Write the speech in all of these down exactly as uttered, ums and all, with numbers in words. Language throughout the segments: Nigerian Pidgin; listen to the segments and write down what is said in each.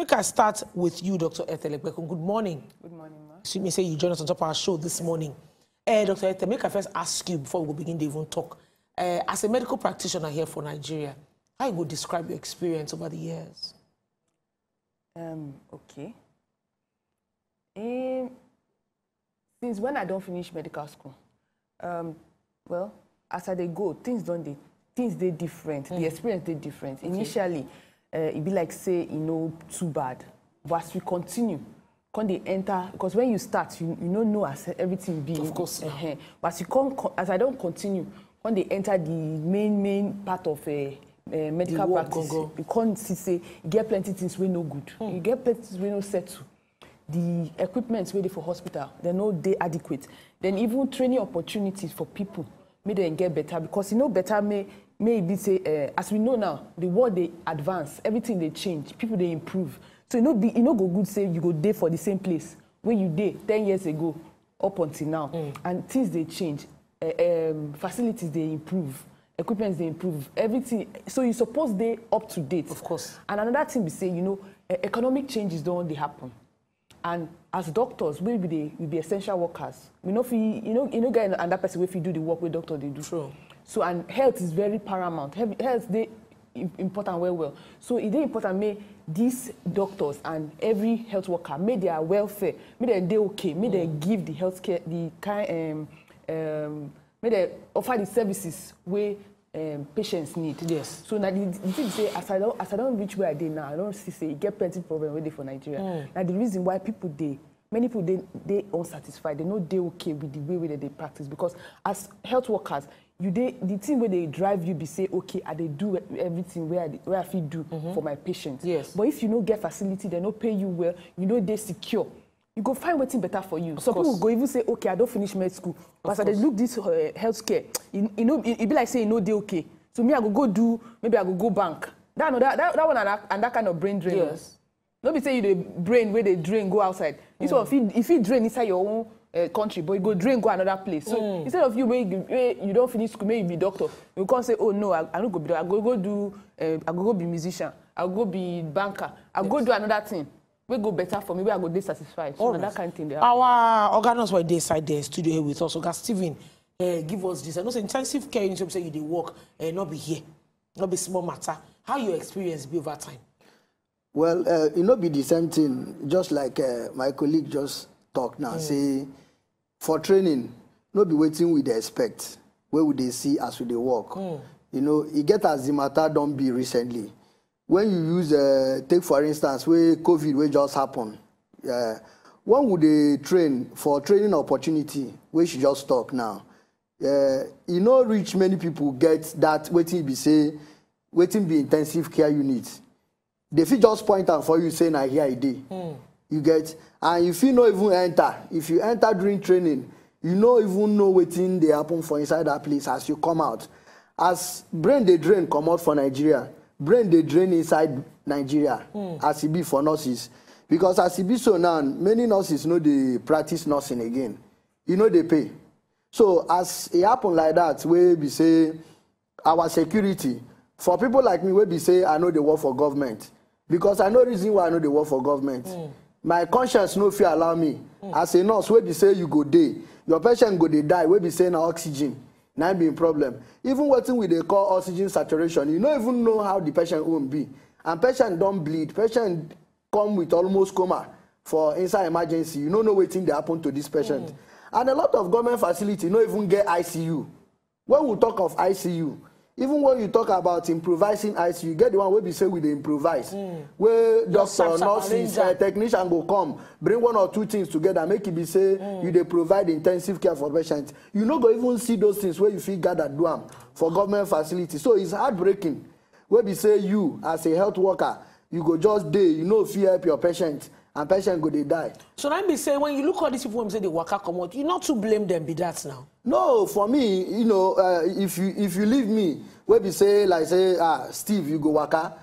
Make I start with you, Doctor Etelegbekun. Good morning. Good morning, ma. Excuse me, say you join us on top of our show this morning. Uh, Doctor Ete, make I first ask you before we go begin to even talk. Uh, as a medical practitioner here for Nigeria, how you go describe your experience over the years? Um, okay. Um, since when I don't finish medical school, um, well, as I dey go, things don't dey things dey different. The experience dey different. Initially, uh, e be like say e no too bad, but as we continue, come dey enter, because when you start, you you no know as everything be. Of course, yeah. Uh-huh. But as you come, co- as I don't continue, come dey enter the main main part of a uh, medical work practice. Gangan. You come see say you get plenty things wey no good. You get plenty things wey no settle. The equipment wey dey for hospital, they no dey adequate. Then even training opportunities for people, make dem get better, because e no better may may e be say uh, as we know now, the world dey advance, everything dey change, people dey improve. So e no be e no go good say you go dey for the same place where you dey ten years ago up until now, and things dey change. Uh, um, facilities dey improve, equipment dey improve, everything. So you suppose dey up to date. Of course. And another thing be say, you know, uh, economic changes don dey happen. And as doctors, we be the we be essential workers. We no fit, you know, you know, get another person wey fit do the work wey doctor dey do. True. So and health is very paramount. Health, health dey im- important well well. So e dey important make these doctors and every health worker make their welfare, make dem dey okay, make dem give the healthcare the kind um, um, make dem offer the services wey um, patients need. Yes. So na the, the thing be say as I don as I don reach where I dey now, I don see say e get plenty problem wey dey for Nigeria. Na the reason why people dey many people dey dey unsatisfied. They no dey okay with the way wey dem dey practice, because as health workers, you dey the thing wey dey drive you be say, okay, I dey do everything wey I dey, wey I fit do for my patients. Yes. But if you no get facility, they no pay you well, you no dey secure, you go find wetin better for you. Some course. People go even say, okay, I don finish med school, but as I dey Course. Look this uh, healthcare, e e no e e be like say e no dey okay. So me, I go go do, maybe I go go bank. That another that, that one and that, and that kind of brain drain. Yes. No be say you dey brain wey dey drain go outside. This one fit e fit drain inside your own uh, country, but e go drain go another place. So instead of you wey you wey you don finish school, make you be doctor, you come say, oh no, I, I no go be doctor. I go go do uh, I go go be musician. I go go be banker. I go go do another thing wey go better for me, wey I go dey satisfied. So na that kind thing dey happen. Our oga nurse wey dey inside the studio here with us, Oga Stephen, uh, give us this. I know say intensive care unit, say you dey work, uh, not be here, not be small matter. How your experience be over time? Well, uh, e no be the same thing, just like uh, my colleague just talk now. Say for training, no be wetin we dey expect, wey we dey see as we dey work. You know, e get as the matter don be recently. When you use, uh, take for instance, wey COVID wey just happen, uh, when we dey train for training opportunity, wey she just talk now, uh, e no reach many people get that wetin be say, wetin be intensive care unit. They fit just point am for you say na here e dey. You get, and you fit no even enter. If you enter during training, you no even know wetin dey happen for inside that place as you come out. As brain dey drain comot for Nigeria, brain dey drain inside Nigeria as e be for nurses. Because as e be so now, many nurses no dey practice nursing again. E no dey pay. So as e happen like that, wey be say our security, for people like me wey be say I no dey work for government, because I no reason why I no dey work for government. My conscience no fit allow me as a nurse wey be say you go dey, your patient go dey die, wey be say na oxygen na im be im problem. Even wetin we dey call oxygen saturation, you no even know how the patient own be, and patient don bleed, patient come with almost coma for inside emergency, you no know wetin dey happen to this patient. And a lot of government facility no even get I C U. When we talk of I C U, even when you talk about improvising I C U, you get the one wey be say we dey improvise, wey Just doctor, sharp, sharp, nurses, arrange am. Uh, technician go come, bring one or two things together, make e be say you dey provide intensive care for patient. You no go even see those things wey you fit gather do am for government facility. So it's heartbreaking. Wey be say you as a health worker, you go just dey, you no fit help your patient, and patient go dey die. So na im be say when you look all these people wey be say dey waka comot, you not to blame them be that now. No, for me, you know, uh, if you if you leave me, wey be say like say, ah, Steve, you go waka.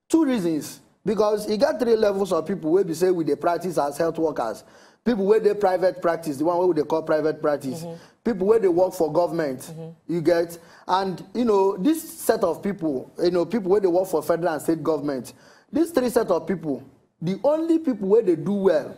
Two reasons, because e get three levels of people wey be say we dey practice as health workers. People wey dey private practice, the one wey we dey call private practice. People wey dey work for government, you get, and you know this set of people, you know, people wey dey work for federal and state government. These three set of people, The only people wey dey do well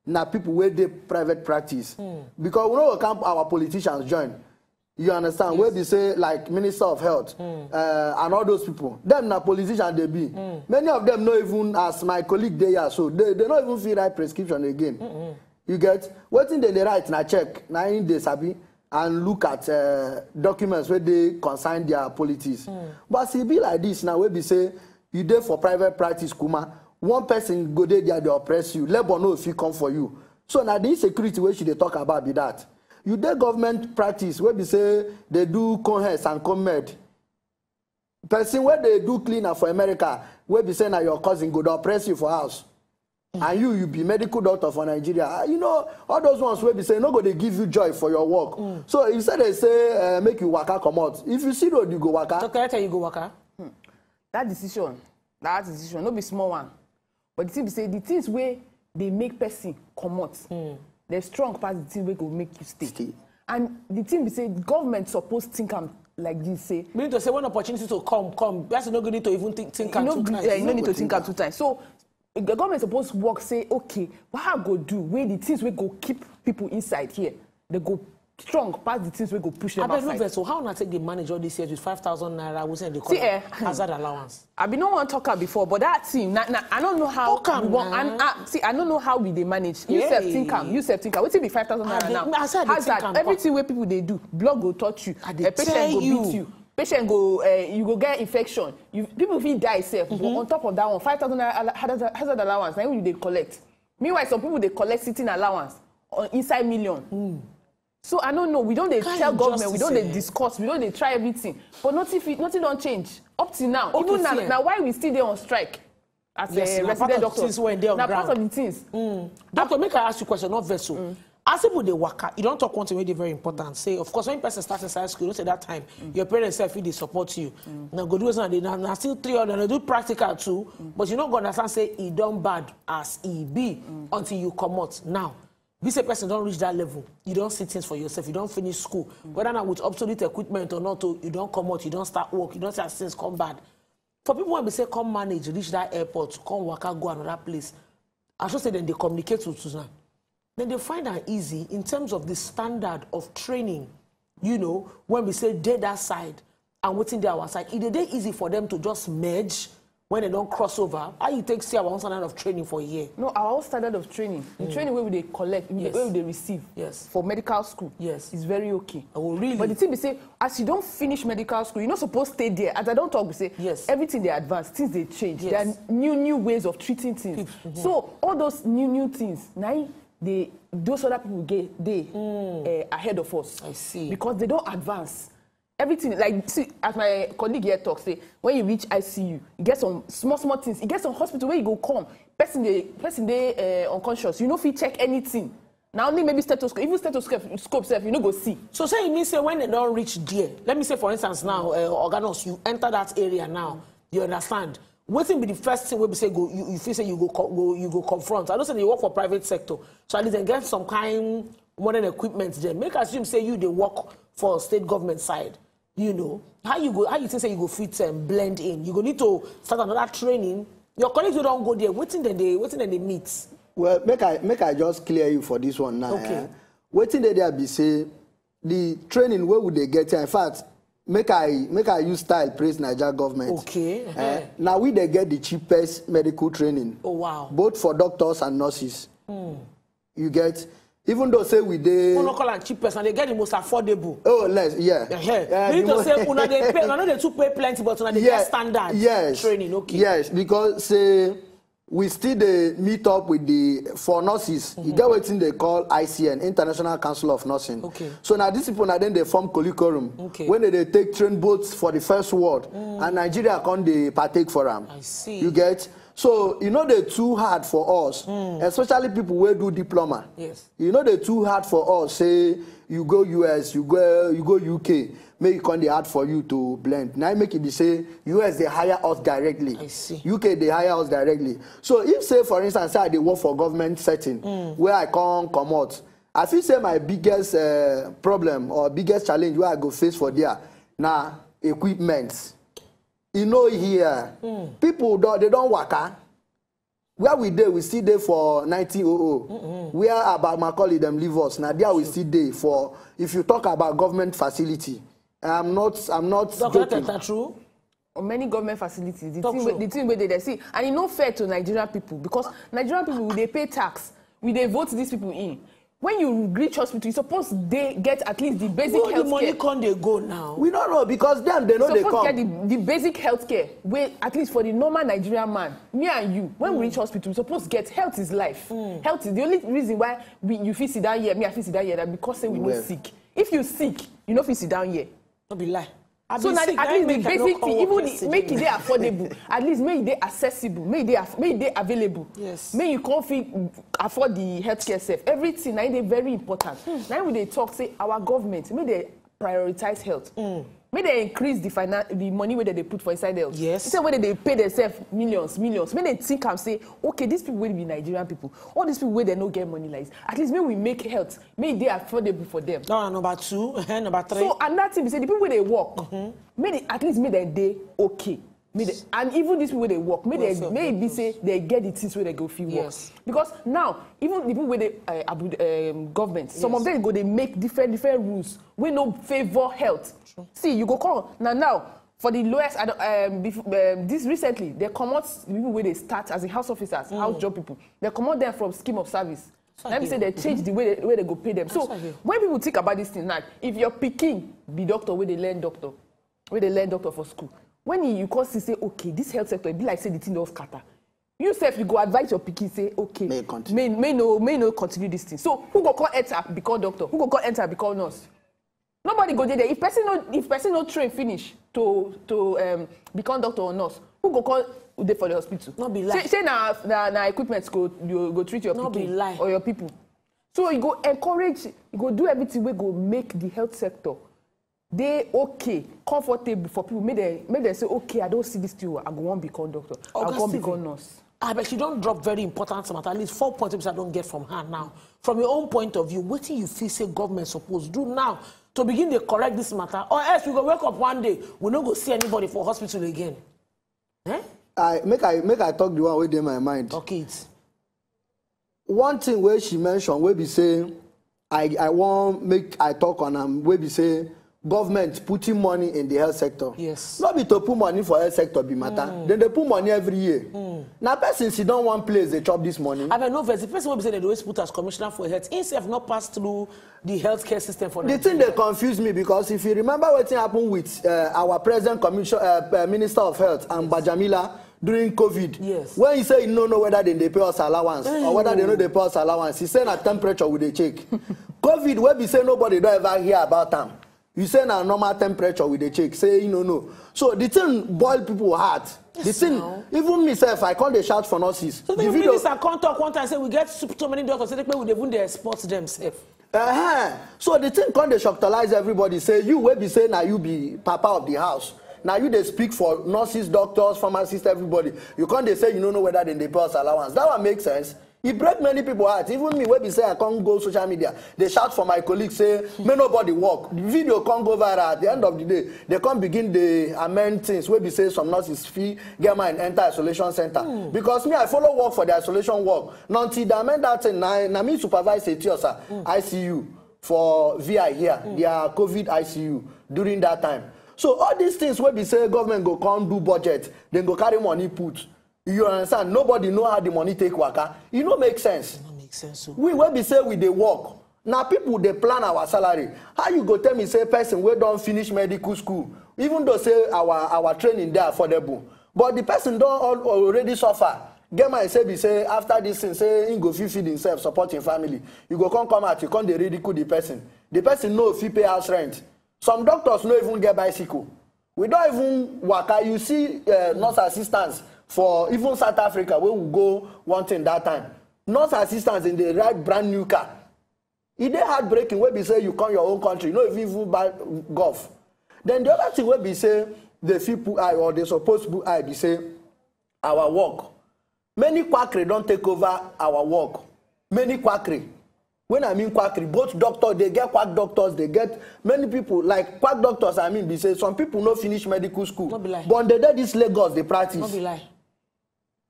na people wey dey private practice. Because we no go camp our politicians join. You understand? Wey be say, like, Minister of Health, uh, and all those people, dem na politician dey be. Many of them no even, as my colleague dey here, so they, they no even fit write prescription again. You get? Wetin dem dey write na check, na im dey sabi and look at, uh, documents wey dey concern their politics. But as e be like this now, wey be say you dey for private practice, kuma, one person go dey there, dey oppress you, labour no fit come for you. So na the insecurity wey she dey talk about be that. You dey government practice wey be say dey do cohes and comed. Person wey dey do cleaner for America, wey be say na your cousin, go dey oppress you for house. And you, you be medical doctor for Nigeria. Ah, you know, all those ones wey be say no go dey give you joy for your work. So instead they say, uh, make you waka comot. If you see road, you go waka. Doctor Ete, you go waka. That decision, that decision, no be small one. But the thing be say, the things wey dey make person comot, they strong pass the thing wey go make you stay. Stay. And the thing be say, government suppose think am like this, say, Meaning to say, when opportunity to come, come, person no go need to even think, think you am no two be- times. eh, you no need to Think think am am. two times. So the government suppose work, say, okay, what I go do wey the things wey go keep people inside here, they go strong pass the things wey go push them Abeg, no outside. Vex, so how una take dey manage all these years with five thousand naira, wey say they call See, am eh, hazard allowance? I been no wan talk am before, but that thing, na, na, I don't know how Talk am we wan- na. and, ah, see, I don't know how we dey manage. You sef Hey. think am, you sef think am. Wetin be five thousand I naira dey- now? I say I dey Hazard, think am, everything wey people dey do, block go touch you. I dey A patient tell go you. Beat you. Patient go, uh, you go get infection. You, people fit die sef. But on top of that one, five thousand naira hazard, hazard allowance, na you dey collect. Meanwhile, some people dey collect sitting allowance on inside million. So I don't know. We don dey Kind tell government, we injustice, don dey eh? Discuss, we don dey try everything, but nothing fit, nothing don change up till now. Okay, Even now, see, eh. Na why we still dey on strike as Yes, a na part resident of the doctor. things wey dey on Na part ground. Of the things. Doctor, make I ask you question, not vessel. As people dey waka, you don talk one thing wey dey very important. Say, of course, when person starts inside school, you know say that time your parents sef fit dey support you. Now go do wetin I dey, na, na still three hundred, na do practical too, but you no go understand say e don bad as e be until you comot. Now, be say person don reach that level, you don see things for yourself, you don finish school, whether na with obsolete equipment or not, oh, you don comot, you don start work, you don see as things come bad. For people wey be say come manage reach that airport, come waka go another place, I sure say dem dey communicate with una. Dem dey find am easy in terms of the standard of training, you know, when we say dey that side and wetin dey our side. E dey dey easy for them to just merge when dem don cross over. How you take see our own standard of training for here? No, our own standard of training, the training wey we dey collect, Yes. Wey we dey receive Yes. For medical school, Yes. Is very okay. Oh, really? But the thing be say, as you don finish medical school, you no suppose stay there. As I don talk, we say, Yes. Everything dey advance, things dey change. Yes. There are new, new ways of treating things. So all those new, new things, na im dey, those other people get dey, eh, ahead of us. I see. Because they don advance. Everything, like, see, as my colleague here talk, say, when you reach I C U, you get some small, small things. You get some hospital where you go come, person dey, person dey, eh, unconscious. You no fit check anything. Na only maybe stethoscope, even stethoscope, scope sef, you no go see. So say e mean say when dem don reach there, let me say for instance now, uh, Oga Nurse, you enter that area now, you understand? Wetin be the first thing wey be say go, you, you feel say you go, co- go you go confront? I know say you work for private sector, so at least dem get some kind modern equipment there. Make assume say you dey work for state government side. You know how you go, how you think say you go fit, um, blend in? You go need to start another training. Your colleagues wey don go there, wetin dem dey, wetin dem dey meet? Well, make I, make I just clear you for this one now. Okay. Eh? Wetin dey there be say the training wey we dey get here, in fact, make I, make I use style praise Naija government. Okay. Eh, na we dey get the cheapest medical training. Oh, wow. Both for doctors and nurses. You get, even though say we dey. Una call am cheapest, and they get the most affordable. Oh, less, yeah. Uh-huh. Yeah, You need the to mo- say una dey pay, una no dey too pay plenty, but una dey Yeah, get standard yes, training. Okay. Yes, because say we still dey meet up with the, for nurses. You get wetin they call I C N, International Council of Nursing. Okay. So now these people now then they form colloquium. Okay. When they, they take train boats for the first world, and Nigeria come dey partake for am. I see. You get, so e no dey too hard for us, especially people wey do diploma. Yes. E no dey too hard for us. Say you go U S, you go, you go U K, make e come dey hard for you to blend. Na im make e be say U S dey hire us directly. I see. U K dey hire us directly. So if say for instance say I dey work for government setting where I come comot, I feel say my biggest, uh, problem or biggest challenge wey I go face for there na equipment. E no here. People don, they don waka. Where we dey, we still dey for nineteen oh oh. Where about Macaulay dem leave us? Na there we still dey for. If you talk about government facility, I'm not, I'm not Doctor joking. Teta, true. On many government facilities, the Talk thing true. wey- the thing wey dey there. See, and e no fair to Nigerian people, because Nigerian people, we dey pay tax, we dey vote these people in. When you reach hospital, you suppose dey get at least the basic Where the health money care. Come dey go now. We don't know because them, they know they Suppose get come. The, the basic health care wey, at least for the normal Nigerian man, me and you, when we reach hospital, we suppose get. Health is life. Health is the only reason why we, you fit sit down here, me I fit sit down here, that because say we no Well. Sick. If you sick, you no fit sit down here. No be lie. I So be na sick, at na least the make I no basic come thing, work even the, yesterday. Make e dey affordable. At least make e dey accessible, make e dey aff- make e dey available. Yes. Make you come fit afford the healthcare sef. Everything na e dey very important. Na we dey talk say our government make dem prioritize health. Make dem increase the finan the money wey dem dey put for inside health. Yes. Instead wey dem dey pay themselves millions, millions, make dem think am say, okay, these people wey be Nigerian people, all these people wey dem no get money like this, at least make we make health, make e dey affordable for them. That one number two, eh, number three. So another thing be say the people wey dey work, make the, at least make dem dey okay. Make dem, and even these people wey dey work, make Well, dem, so make e be doctors. Say dem get the things wey dem go fit work. Yes. Because now, even the people wey dey uh, abu- um, government, some of Yes. Them go dey make different different rules wey no favour health. See, you go come na now for the lowest. I don't- Um, bef- um, this recently they comot the people wey dey start as in house officers, house job people. They comot them from scheme of service. Let me say they change the way they, way they go pay them. So That's what I hear. When people think about this thing now, if your pikin be doctor wey dey learn doctor, wey dey learn doctor for school, when you, you come see say, okay, this health sector, e be like say the thing don scatter. You sef, you go advise your pikin say, okay, May e continue. May, may no, may no continue this thing. So who go come enter become doctor? Who go come enter become nurse? Nobody go dey there. If person no, if person no train finish to to um, become doctor or nurse, who go come dey for the hospital? No be lie. Say, say na, na na equipment go you go treat your No be pikin lie. Or your people. So you go encourage, you go do everything wey go make the health sector dey okay, comfortable for people. Make dem make dem say, okay, I don see this thing, I go wan become doctor, I Oga go wan Stephen, become nurse. I bet you don't drop very important matter. At least four points which I don't get from her now. From your own point of view, wetin you feel say government suppose do now to begin dey correct this matter, or else we go wake up one day, we no go see anybody for hospital again. Eh? I make I make I talk the one wey dey my mind. Talk it. One thing wey she mention wey be say I I wan make I talk on am, wey be say government putting money in the health sector. Yes. No be to put money for health sector be matter. Then they put money every year. Now person sit down one place, they chop this money. I mean, no vex. The person wey be say they always put as commissioner for health, himself not pass through the healthcare system for The thing Nigeria. They confuse me because if you remember what happened with uh, our present commission uh, uh, minister of health and Bajamila during COVID, Yes. When he say he no know whether they dey pay us allowance or whether they no dey pay us allowance, he say na temperature we dey check. COVID wey be say nobody don ever hear about am. You say na normal temperature we dey check. Say he no know. So the thing boil people heart. The Yes, thing, now. Even me sef, I come dey shout for nurses. So The the video, minister come talk one time say we get so many doctors say we dey even dey export themselves. Uh-huh. So the thing come dey shocktalize everybody. Say you wey be say na you be papa of the house. Now you dey speak for nurses, doctors, pharmacists, everybody. You come dey say you no know whether dem dey pay us allowance. That one make sense. E break many people heart. Even me wey be say I come go social media, dey shout for my colleagues say make nobody work. The video come go viral. At the end of the day, they come begin dey amend things wey be say some nurses fit get mind enter isolation center. Because me, I follow work for the isolation work. Na until they amend that thing, na na me supervise Etiosa I C U for V I here, their COVID I C U during that time. So all these things wey be say government go come do budget, dem go carry money put. You understand? Nobody know how the money take waka. E no make sense. No make sense. So. We wey be say we dey work, na people dey plan our salary. How you go tell me say person wey don finish medical school, even though say our our training dey affordable, but the person don al- already suffer. Get mind say be say after this thing say he go fit feed himself, support him family. You go come come out, you come dey ridicule the person. The person no fit pay house rent. Some doctors no even get bicycle. We don even waka. You see uh, nurse assistants for even South Africa wey we go one thing that time. Nurse assistants in the ride brand new car. E dey heartbreaking wey be say you come your own country, you no even even buy golf. Then the other thing wey be say they fit put eye or they suppose put eye be say our work. Many quackery don take over our work. Many quackery. When I mean quackery, both doctors, they get quack doctors, they get many people like quack doctors. I mean, be say some people no finish medical school, No be lie. But they dey this Lagos, they practice. No be lie.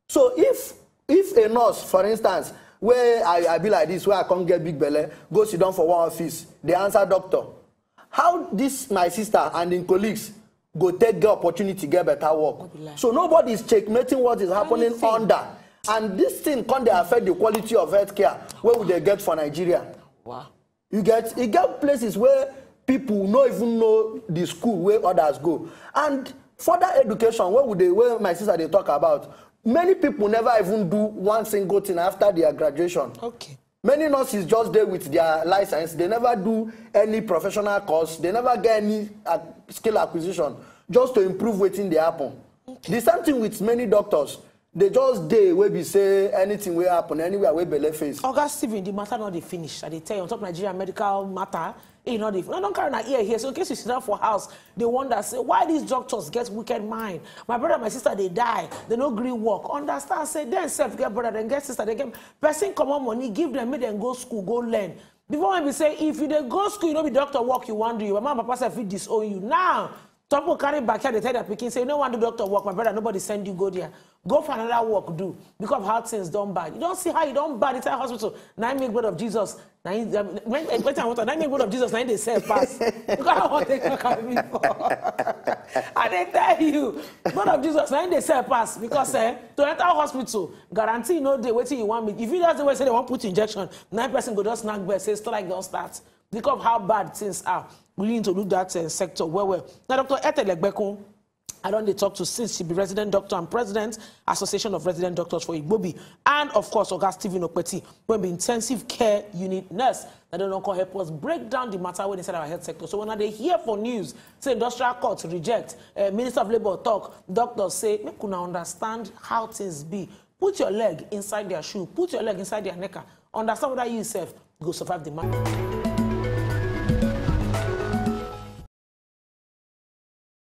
So if If a nurse, for instance, where I, I be like this, where I can't get big belly, go sit down for one office, they answer doctor. How this my sister and im colleagues go take get opportunity, get better work? So nobody is checkmating what is happening under. And this thing can dey affect the quality of healthcare where would they get for Nigeria? Wow. You get, e get places where people no even know the school where others go. And further education, where would they, where my sister they talk about, many people never even do one single thing after their graduation. Okay. Many nurses just dey with their license. They never do any professional course. They never get any uh, skill acquisition just to improve wetin dey happen. The same thing with many doctors. They just dey wey be say anything wey happen anywhere wey belle face. Oga Stephen, the matter not dey finish. I dey tell you, on top Nigeria medical matter, you know, they, I don't carry na ear here. So in case you sit down for house, they wonder, say, why these doctors get wicked mind? My brother, my sister, they die. They no gree work. Understand, say, then self get brother, then get sister, they get person common money, give them, make them go school, go learn. Before when we say, if you dey go school, you no be doctor work, you want do you. My mama and papa say, fit disown you. Now, some people carry back here, they tell their pikin, say, you no want do doctor work, my brother, nobody send you go there. Go for another work, do. Because of how things don't bad. You don't see how you don't bad inside hospital. Now I make blood of Jesus. Now you, um, when, when, when I want to, now I make blood of Jesus, now they sell pass. Because I want to carry me for. I dey tell you, blood of Jesus, now they sell pass. Because eh, to enter hospital, guarantee no day, waiting you want me. If you just the way say they want put injection, nine person go just snack bed, say strike don't start. Because of how bad things are, we need to look that uh, sector well, well. Now, Doctor Ethel Egbekun, I don dey talk to since she be resident doctor and president, Association of Resident Doctors for Igbobi, and of course, Oga Stephen Okpeti, wey be intensive care unit nurse. Now, they don't come help us break down the matter wey inside our health sector. So when I dey hear for news, say industrial court reject, uh, Minister of Labour talk, doctors say, make una understand how things be. Put your leg inside their shoe, put your leg inside their knicker, understand whether you sef go survive the matter.